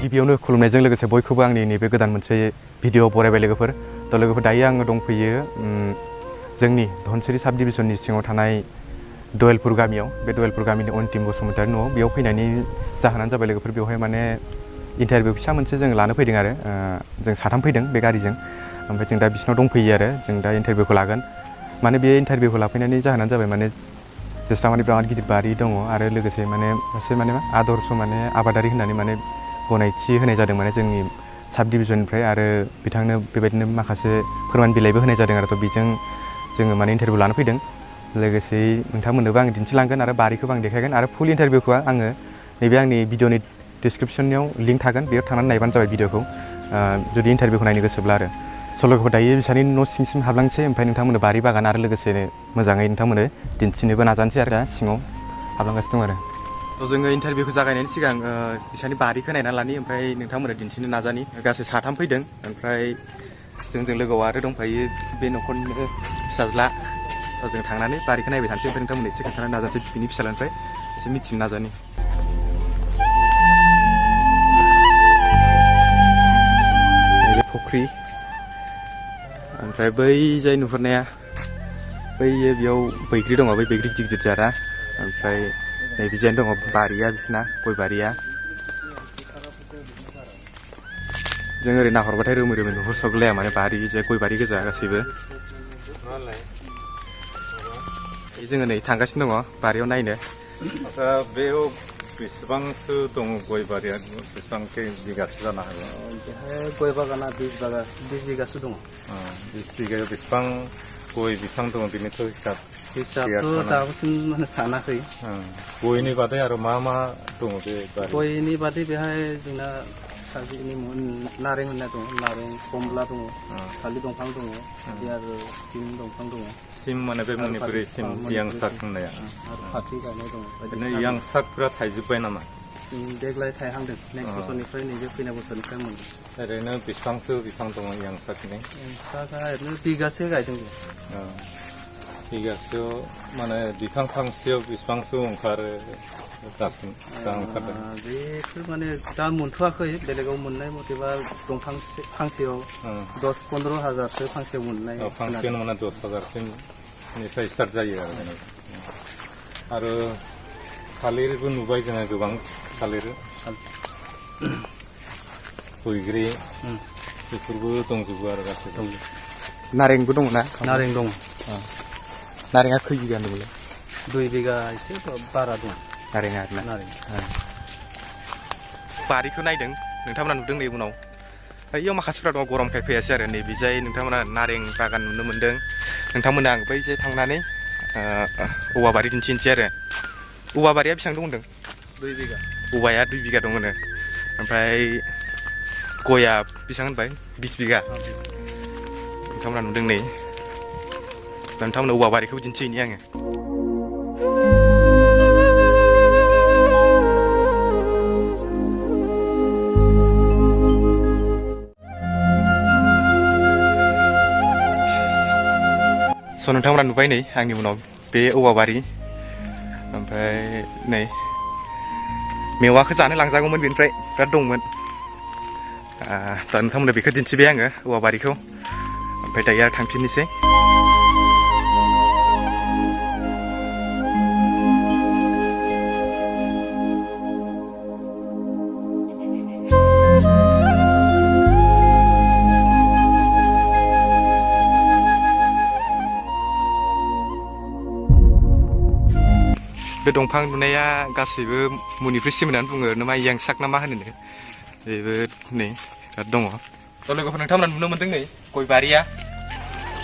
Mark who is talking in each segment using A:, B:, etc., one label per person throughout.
A: गिबियावनो खुलुमनायजों लोगोसे बयखौबो आंनि नैबे गोदान मोनसे भिडिअ बरायबाय लोगोफोर। थ' लोगोफोर दायो आङो दंफैयो जोंनि धनसिरि साब डिभिजननि सिङाव थानाय दयेलपुर गामियाव। बे दयेलपुर गामिनि अन्तिम बसुमतारी न'आव। बेयाव फैनायनि जाहोनानो जाबाय लोगोफोर बेवहाय माने इन्टारभिउ फिसा मोनसे जों लानो फैदों आरो जों साथाम फैदों बे गारिजों। ओमफ्राय जों दा बिसिनाव दंफैयो आरो जों दा इन्टारभिउखौ लागोन। माने बे इन्टारभिउखौ लाफैनायनि जाहोनानो जाबाय माने बिस्रा माने बिराद गिदिर बारि दङ आरो लोगोसे माने सासे माने आदर्श माने आबादारि होननानै माने गनायथि होनाय जादों माने जोंनि साब डिभिजननिफ्राय आरो बिथांनो बेबायदिनो माखासे फोरमान बिलाइबो होनाय जादों आरो। थ' बेजों जोङो माने इन्टारभिउ लानो फैदों। लोगोसे नोंथांमोननोबो आं दिन्थिलांगोन आरो बारिखौबो आं देखायगोन आरो फुल इन्टारभिउखौ आङो नैबे आंनि भिडिअनि डिसक्रिपसनाव लिंक थागोन, बेयाव थांनानै नायबानो जाबाय भिडिअखौ जुदि इन्टारभिउखौ नायनो गोसोब्ला आरो। सल'खौ दायो बिसोरनि न' सिंसिम हाबलांसै, ओमफ्राय नोंथांमोननो बारि बागान आरो लोगोसेनो मोजाङै नोंथांमोननो दिन्थिनोबो नाजानोसै आरो दा सिङाव हाबलांगासिनो दं आरो। थ' जोङो इन्टारभिउखौ जागायनायनि सिगां बिसोरनि बारिखौ नायनानै लानि, ओमफ्राय नोंथांमोननो दिन्थिनो नाजानि। गासै साथाम फैदों, ओमफ्राय जोंजों लोगोआव आरो दंफायो बे न'खरनिनो फिसाज्ला। जों थांनानै बारिखौ नायबाय थानोसै, ओमफ्राय नोंथांमोननो एसे खोन्थानो नाजानोसै बिनि फिसाज्लानिफ्राय एसे मिथिनो नाजानि। फुख्रि, ओमफ्राय बै जाय नुहुरनाया बैयो बेयाव बैग्रि दङ, बै बैग्रि गिदिर गिदिर जारा। ओमफ्राय नै बिजायनो दङ बारिया बिसिना गय बारिया। जों ओरै नाहरबाथाय रोमै रोमै नुहुरसबलाया माने बारि जे गय बारि गोजा गासैबो। जोङो नै थांगासिनो दङ बारियाव नायनो।
B: आच्छा बेयाव बेसेबांसो दङ गय बारिया, बेसेबां बिगासो जानो हागौ?
C: बेहाय गय बागाना 20 बिगासो दङ।
B: 20 बिगायाव बेसेबां गय बिफां दङ बेनिथ'
C: हिसाबथ' दाबोसिम माने सानाखै।
B: गयनि बादै आरो मा मा दङ बे बारि?
C: गयनि बादै बेहाय जोंना साजिनि नारें होननाय दङ, नारें कमला दङ, थालिर दंफां दङ, आरो सिम दंफां दङ।
B: सिम माने बे मणिपुरि सिम इयांसाक होननाया।
C: आरो फाथै गायनाय दङ।
B: बिदिनो इयांसाकफोरा थाइजोब्बाय नामा?
C: देग्लाय थायहांदों, नेक्स्ट बोसोरनिफ्राय नैबे फैनाय बोसोरनिफ्राय मोनदों।
B: ओरैनो बेसेबांसो बिफां दङ इयांसाकनि?
C: इयांसाकआ ओरैनो बिगासे गायदों जों।
B: बिगासेयाव माने बिफां फांसेयाव बेसेबांसो ओंखारो दासिम ओंखारदों?
C: बेखौ माने दा मोनथ'वाखै, बेलेगाव मोननाय मथेबा दंफां फांसेयाव 10-15 हाजारसो फांसेयाव मोननाय।
B: फांसेयाव माने 10,000सिमनिफ्राय स्टार्ट जायो आरो थालिरबो नुबाय जोङो गोबां थालिर, बैग्रि बेफोरबो दंजोबो आरो गासैबो।
A: नारेंबो दङ ना?
C: नारें दङ।
A: नारेंआ खै बिगा होनदोंमोनलाय?
C: 2 बिगा एसे बारा दं
A: नारेंआ आरोना।
C: नारें
A: बारिखौ नायदों नोंथांमोना नुदों नै उनाव। बैयाव माखासेफ्रा दङ गरमखाय फैयासै आरो नै बिजाय नोंथांमोना नारें बागान नुनो मोन्दों। नोंथांमोना आं बै जे थांनानै औवा बारि दिन्थिनोसै आरो। औवा बारिया बेसेबां दं होनदों?
C: 2 बिगा।
A: औवाया 2 बिगा दं होनो, ओमफ्राय गया बेसेबां होनबाय? 20 बिगा। नोंथांमोना नुदों नै, नोंथांमोना औवा बारिखौबो दिन्थिहैनि आङो। स' नोंथांमोना नुबाय नै आंनि उनाव बे औवा बारि, ओमफ्राय नै मेवाखौ जानो लांजागौमोन बेनिफ्राय बिराद दंमोन। दा नोंथांमोननो बेखौ दिन्थिबाय आङो औवा बारिखौ, ओमफ्राय दायो आरो थांफिननोसै। बे दंफां नुनाया गासैबो मणिपुरि सिम होननानै बुङो, मा इयांसाक ना मा होनो, बेबो नै बिराद दङ। थ' लोगोफोर नोंथांमोना नुनो मोन्दों नै गय बारिया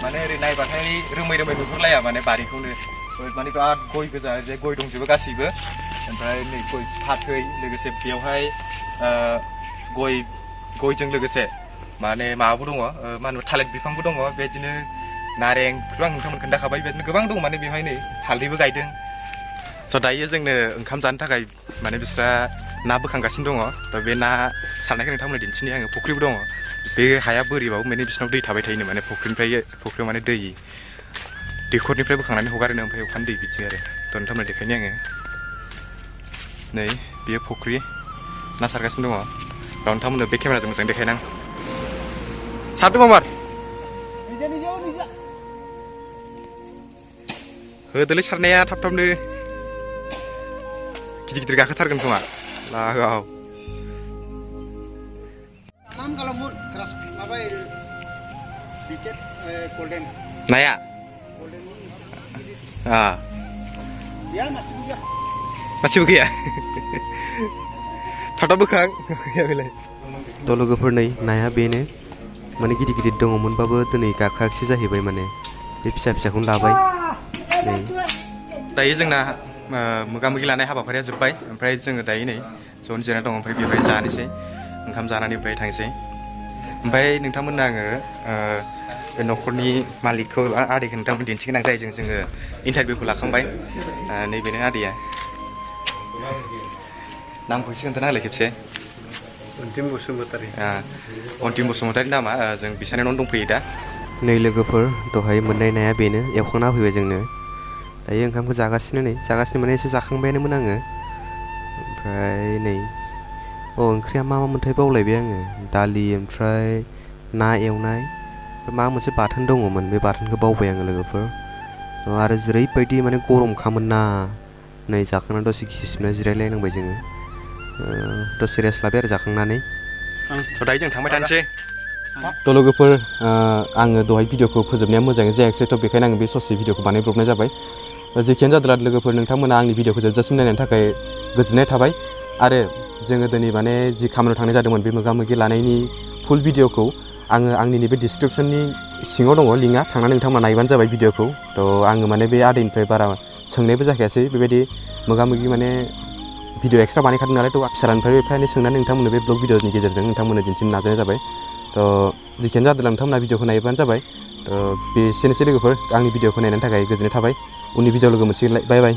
A: माने ओरै नायबाथाय रोमै रोमै नुहुरलाया माने बारिखौनो, माने बिराद गय गोजा, जे गय दंजोबो गासैबो। ओमफ्राय नै गय फाथै, लोगोसे बेवहाय गयजों लोगोसे माने माबाबो दङ, मा होनो थालिर बिफांबो दङ, बेबायदिनो नारेंखौथ' आं नोंथांमोन खोन्थाखाबाय, बेबायदिनो गोबां दं माने बेवहाय नै हालदैबो गायदों। स' दायो जोंनो ओंखाम जानो थाखाय माने बिस्रा ना बोखांगासिनो दङ। थ' बे ना सारनायखौ नोंथांमोननो दिन्थिनि आङो। फुख्रिबो दङ, बे हाया बोरिबाबो माने बिसिनाव दै थाबाय थायोनो, माने फुख्रियाव माने दैखरनिफ्राय बोखांनानै हगारोनो, ओमफ्राय अखानि दै बिदि आरो। थ' नोंथांमोननो देखायनि आङो। नै बेयो फुख्रि, ना सारगासिनो दङ। नोंथांमोननो बे केमेराजों मोजां देखायनां सारदों मामार होदोलै सारनाया थाब थाबनो गिदिर गिदिर गाखोथारगोन खोमा लागाव नाया मासेबो गैया थाब थाब बोखां
D: थ' लोगोफोर नै नाया बेनो माने गिदिर गिदिर दङमोनबाबो दिनै गाखोआखिसै जाहैबाय माने बे फिसा फिसाखौनो लाबाय नै
A: दायो जोंना मोगा मोगि लानाय हाबाफारिया जोब्बाय ओमफ्राय जोङो दायो नै ज'नो जिरायना दं ओमफ्राय बेवहाय जानोसै ओंखाम जानानै ओमफ्राय थांसै ओमफ्राय नोंथांमोननो आङो बे न'खरनि मालिकखौ आदैखौ नोंथांमोन दिन्थिगोन आं जायजों जोङो इन्टारभिउखौ लाखांबाय नैबेनो आदैया नामखौ एसे खोन्थाना होलाय खेबसे
C: अन्तिम बसुमतारी
A: अन्तिम बसुमतारी नामा जों बिसानावनो दंफैयो दा
D: नै लोगोफोर दहाय मोननाय नाया बेनो एवखांना होफैबाय जोंनो दायो ओंखामखौ जागासिनो माने एसे जाखांबायानोमोन आङो ओमफ्राय नै ओंख्रिया मा मोनथाय बावलायबाय आङो दालि ओमफ्राय ना एवनाय मा मोनसे बाथोन दङमोन बे बाथोनखौ बावबाय आङो लोगोफोर आरो जेरैबायदि माने गरमखामोन ना नै जाखांनानै दसे गिसि सिबना जिरायलायनांबाय जोङो दसे रेस्ट लाबाय आरो जाखांनानै
A: दायो जों थांबाय थानोसै
D: थ' लोगोफोर आङो दहाय भिडिअखौ फोजोबनाया मोजाङै जायाखिसै थ' बेखायनो आङो बे ससे भिडिअखौ बानायब्रबनाय जाबाय जेखियानो जादोला लोगोफोर नोंथांमोना आंनि भिडिअखौ जोबजासिम नायनायनि थाखाय गोजोननाय थाबाय आरो जोङो दिनै माने जि खामानियाव थांनाय जादोंमोन बे मोगा मोगि लानायनि फुल भिडिअखौ आङो आंनि नैबे डिसक्रिपसननि सिङाव दङ लिंकआ थांनानै नोंथांमोना नायबानो जाबाय भिडिअखौ थ' आङो माने बे आदैनिफ्राय बारा सोंनायबो जाखायासै बेबायदि मोगा मोगि माने भिडिअ एक्सट्रा बानायखादों नालाय थ' फिसालानिफ्राय एफा एनै सोंनानै नोंथांमोननो बे ब्लग भिडिअनि गेजेरजों नोंथांमोननो दिन्थिनो नाजानाय जाबाय थ' जेखियानो जादोला नोंथांमोना भिडिअखौ नायबानो जाबाय थ' बेसेनोसै लोगोफोर आंनि भिडिअखौ नायनायनि थाखाय गोजोननाय थाबाय उननि भिडिअ लोगो मोनसिगोनलाय बाय बाय